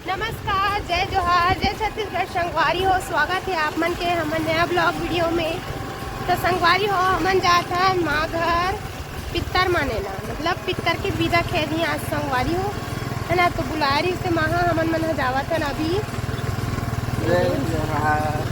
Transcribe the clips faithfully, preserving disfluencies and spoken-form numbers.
नमस्कार, जय जोहार, जय छत्तीसगढ़। संगवारी हो, स्वागत हे आप मन के हमर नया ब्लॉग वीडियो में। तो संगवारी हो, हमन जात हन माँ घर पित्तर माने ला, मतलब पित्तर के बिदा खेदही आज संगवारी हो, है ना। तो बुलाए रहिस हे माँ ह, हमन मन ह जावत हन अभी। जय जोहार।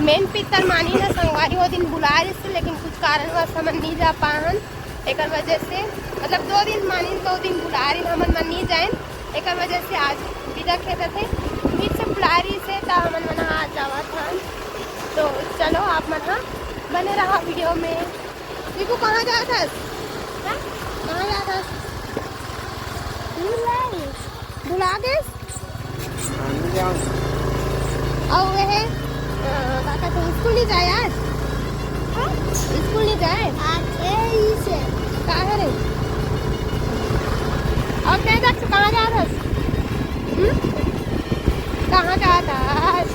मेन पित्तर मानी ना संगवारी, वो दिन बुलाए रहिस हे, लेकिन कुछ कारणवश हमन नहीं जा पाए हन। एकर वजह से मतलब दो दिन मानिन, दो दिन बुलाए रहिन, हमन मन नहीं जाएन। एकर वजह से आज बिदा खेदत हे, फिर से बुलाए रहिस हे, त हमन मन ह आज जावत हन। तो चलो आप मन ह बने रहा वीडियो में। दीपू कहाँ जात हस? हाँ? कहाँ जात हस? बुला गेस? अउ वह, अ, का कहते हैं, स्कूल नहीं जाए आज? हाँ? स्कूल नहीं जाए? आज ए, इसे। का है रे? और कह दे, तू कहाँ जात हस? हम्म? कहाँ जात हस?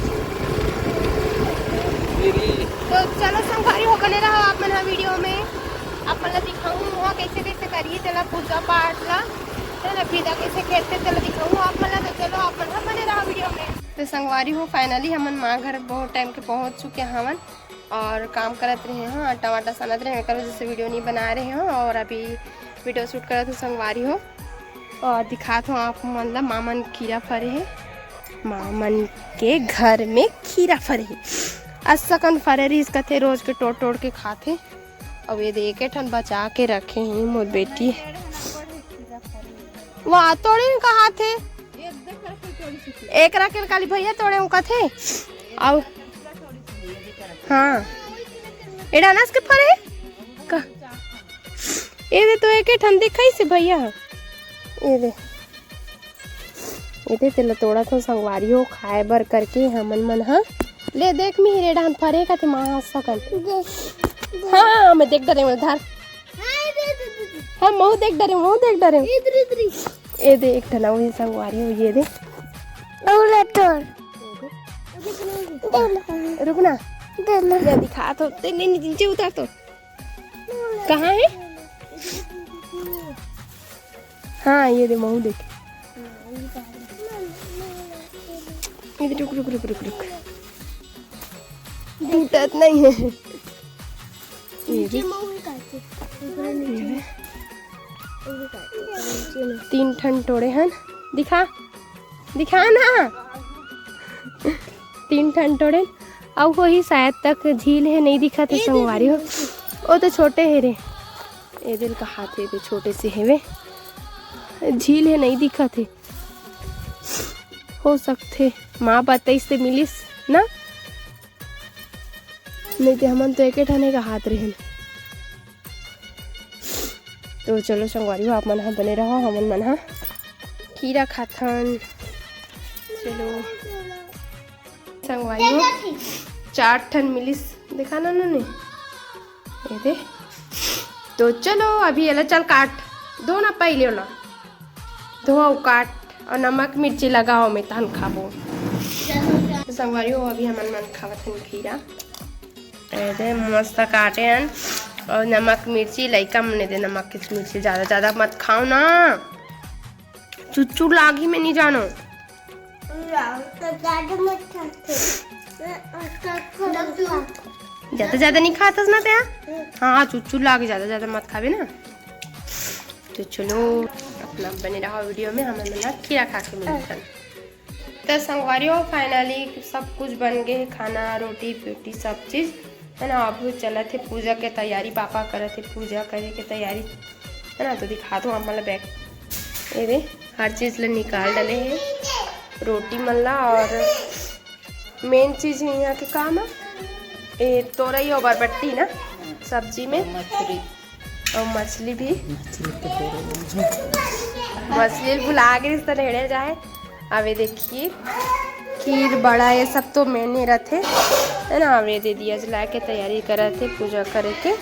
तो चलो संगवारी हो, बने रहो आप मन ह वीडियो में। आप मन ला दिखाऊँ वहाँ कैसे कैसे करिए तेला पूजा पाठ ला, है ना, बिदा कैसे खेदथे तेला दिखाऊँ आप मन ला। तो चलो आप मन ह बने रहो वीडियो में। तो संगवारी हो, finally हमन माँ घर बहुत टाइम के पहुँच चुके हवन और काम करत रहे हों, आटा वाटा सानत रहे, एकर वजह से वीडियो नहीं बना रहे हों। और अभी वीडियो शूट करत हों संगवारी हो, और दिखात हों आप मन ला, माँ मन खीरा फरे हे, माँ मन के घर में खीरा फरे हे, असकन फरे रहिस कथे, रोज के तोड़ तोड़ के खाथे। अब ये दे, एके ठन बचा के रखे हे मोर बेटी। वाह, तोड़े कहाथे। एकरा के काली भैया तोड़े हूँ कथे। अउ हाँ, एड़ा अनाज के फरे हे का? ए दे तो एके ठन दिखाइस हे भैया। ए दे। एदे तेला तोड़त हों संगवारी हो, खाए बर करके हमन मन ह। ले देख मिहिर, एड़ा हन फरे कथे माँ ह सकन। हाँ, मैं देख डरे, मैं धर। हाँ, महू देख डरे, महू देख डरे। ए दे एक ठन अउ हे संगवारी हो, ये दे। अउ ले तोड़। रुक ना। ले दिखा तो, ते नहीं, नहीं, नीचे उतार तो। कहाँ हे? हाँ, ये दे, महू देख। ये दे, रुक, रुक, रुक, रुक, रुक। टूटत नहीं हे। ये दे। ये दे। तीन ठन टोड़े हन। दिखा, दिखा ना। तीन ठन टोड़े। अउ होही शायद तक झील हे, नहीं दिखत हे संगवारी हो। ओ तो छोटे हे रे। ए दे ल कहाथे, ए दे छोटे से हेवे, झील हे, नहीं दिखत हे। हो सकथे माँ बताइस ते मिलिस ना, नहीं ते हमन तो एके ठने कहात रहेन। तो चलो संगवारी हो, आप मन ह बने रहो, हमन मन ह खीरा खाथन। चलो संगवारी हो, चार ठन मिलिस, देखा ना नूनी। ये दे। तो चलो अभी एला चल काट, धो ना पहले ओला, धो अउ काट अउ नमक मिर्ची लगाओ में तहन खाबो। तो संगवारी हो, अभी हमन मन खावत हन खीरा। ये दे मस्त काटे हन अउ नमक मिर्ची, लइका मन ए दे नमक मिर्ची ज्यादा ज्यादा मत खाओ ना, चुच्चू लागी में नहीं जानो। ज्यादा ज्यादा नहीं खातस ना ते? हाँ, चुच्चू लागे, ज्यादा ज्यादा मत खाबे ना। तो चलो अपना बने रहो वीडियो में, हमन मन खीरा खा के मिलथन। तो संगवारी हो, finally सब कुछ बन गए हे, खाना, रोटी, पेटी, सब चीज, है ना। अब चलत हे पूजा के तैयारी, पापा करत हे पूजा करे के तैयारी, है ना। तो दिखा दो आप मन ला बैग, ये दे हर चीज ला निकाल डाले हे, रोटी मन ला। और मेन चीज हे यहाँ के काम हे, ए तोरई और बरबट्टी ना सब्जी में, मछली। और मछली भी। मछली के तोरई। मछली भुला गई, इस तरह हेड़े जाए। अब ये देखिए, खीर, बड़ा, ये सब तो मेन ही रहते, है ना। अब ये दे दिया जला के तैयारी करत हे पूजा करे के।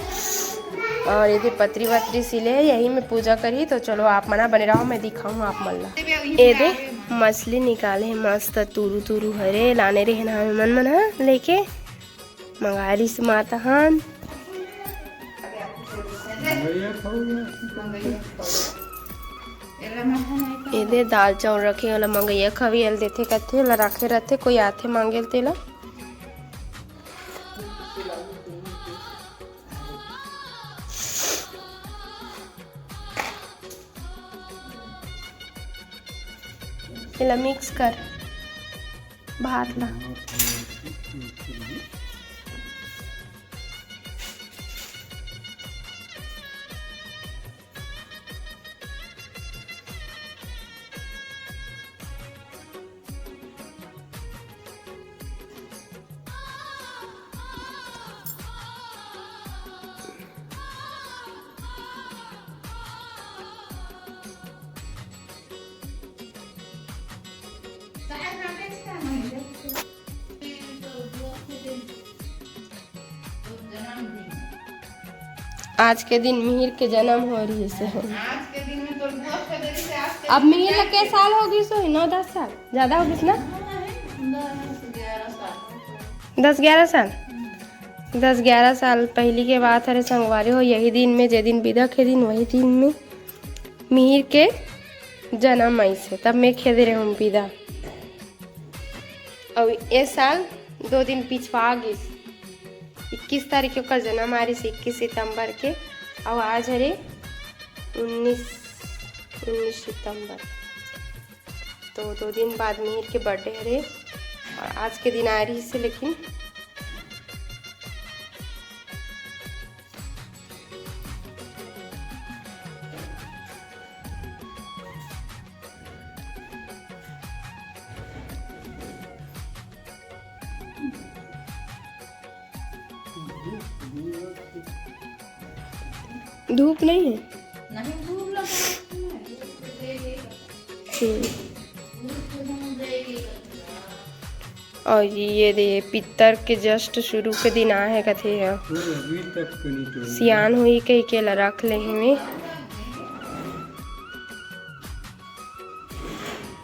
और ये दे पतरी वतरी सिले हे, यही में पूजा करी। तो चलो आप मन बने रहो, मैं दिखाऊँ आप मन ला। ये दे मछली निकाले हे, मस्त तुरु तुरु हरे, लाने रहे ना हमन मन ह लेके, मंगाए रिस माता हन। एदे दाल चाउर रखे, ओला मंगइया खवई ल देथे कथे, ओला राखे रथे, कोई आथे मांगे ल तेला। एला मिक्स कर भात ला। आज के दिन मिहिर के जन्म हो रहिस हे। अब मिहिर ला के साल हो गइस होही? नौ दस साल ज्यादा हो गइस ना? दस ग्यारह साल। दस ग्यारह साल पहिली के बात हरे संगवारी हो, यही दिन में, जे दिन बिदा खेदिन, वही दिन में मिहिर के जन्म आइस हे, तब मैं खेदे रहूं बिदा। अउ ए साल दो दिन पिछवा गिस, इक्कीस तारीख के ओकर जन्म आ रिस, इक्कीस सितंबर के, अउ आज हरे उन्नीस, उन्नीस सितंबर। तो दो दिन बाद मिहिर के बर्थडे हरे, और आज के दिन आ रहिस हे, लेकिन धूप नहीं है। नहीं, धूप लगा है, धूप तो देगी। हम्म। धूप तो हम देगी। और ये दे पितर के just शुरू के दिन आ हे कथे ह। अभी तक तो नहीं तोड़े। सियान होही कहिके ला रख ले हवे।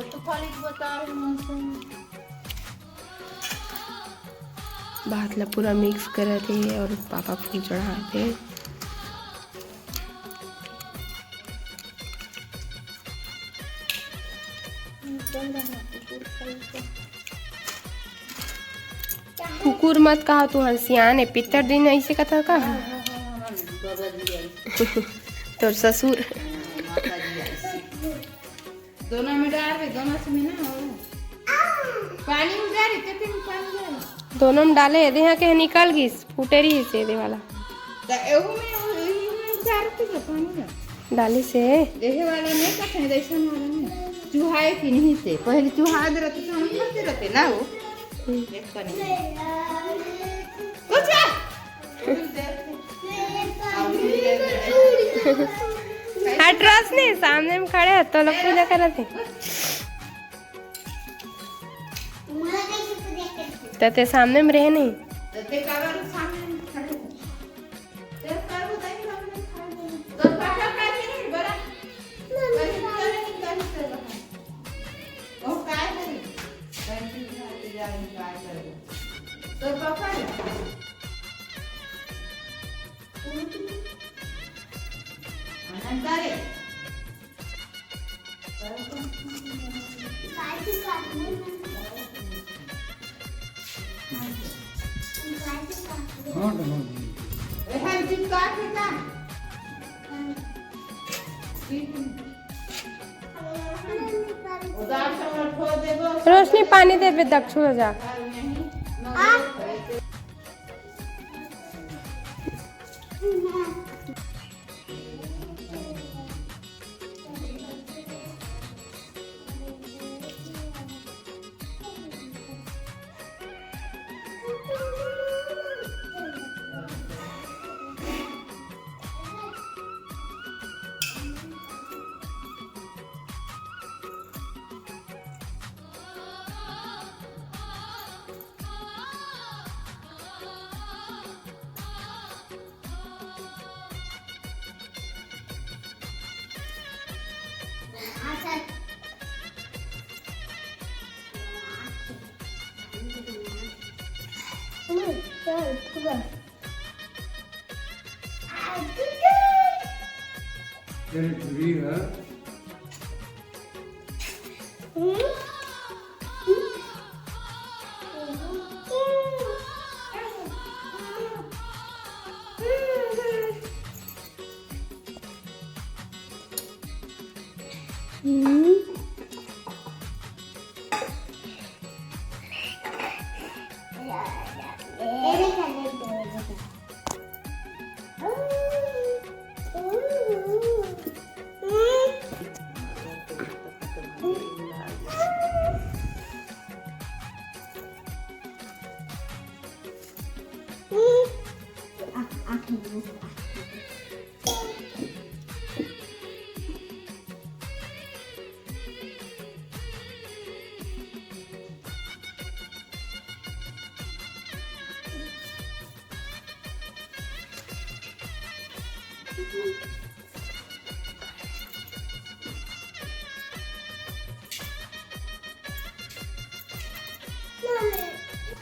तो खाली बता रहे मौसम। भात ला पूरा मिक्स करत हे और पापा फूल चढ़ात हे। कुकुर मत कहा, तुहर सियान हे, पितर दिन ऐसे कथा का? तोर ससुर। दोनों में डाल दे, दोनों से में ना हो। पानी उतारे, ते तेन पानी डाल। दोनों में डाले, एदे हा के निकल गिस, फूटे रहिस एदे वाला। त एहू में, एहू में उतार के पानी ना। डाली से? देहे वाला नहीं कथे, जैसन वाला नहीं। चुहाए कि नहीं से, पहले चुहा दे रहते तो हम खाते रहते ना वो। हम्म। देख पानी। कुछ है? हट रोशनी, सामने में खड़े हो तो लोग पूजा करत हे। त ते सामने में रहे नहीं। रोशनी, पानी देबे, दक्षिण हो जा।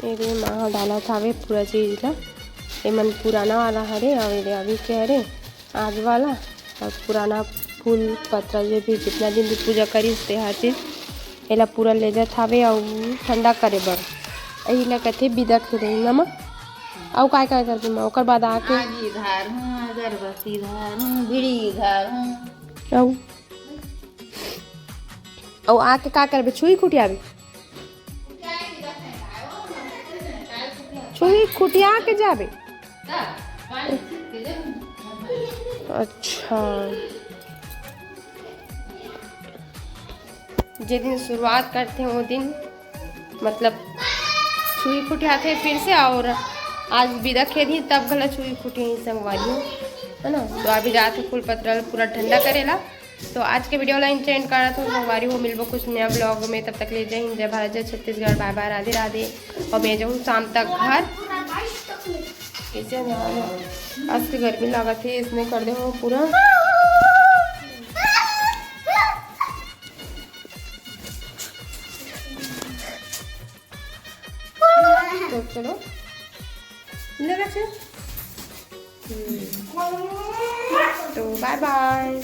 ये दे माँ ह डालत हावे पूरा चीज ला। ये मन पुराना वाला हरे, अउ ये दे अभी के हरे, आज वाला। अउ पुराना फूल पत्रा, जो भी जितना दिन भी पूजा करिस, ते हर चीज एला पूरा ले जात हावे अउ ठंडा करे बर। एही ला कथे बिदा खेदई ना माँ। अउ काय काय करबे माँ? ओकर बाद आके आगी धार हूँ, अगरबत्ती धार हूँ, बीड़ी धार हूँ। अउ, अउ आके का करबे? छुई खुटियाबे? छुई खुटिया के जाबे? अच्छा, जे दिन शुरुआत करथे वो दिन मतलब छुई खुटियाथे फिर से। अउ आज बिदा खेदही तब घला छुई खुटियाही संगवारी हो, है ना। तो अभी जात हे फूल पत्रा ल पूरा ठंडा करेला। तो आज के वीडियो ला एंड करत हूँ संगवारी हो, मिलबो कुछ नया ब्लॉग में। तब तक ले जय हिंद, जय भारत, जय छत्तीसगढ़, बाय बाय, राधे राधे। अउ मैं जाऊँ शाम तक घर। कैसे जाना? आज के गर्मी लागत हे, इसने कर दे हो पूरा। तो चलो, ले रखे। हम्म। तो बाय बाय।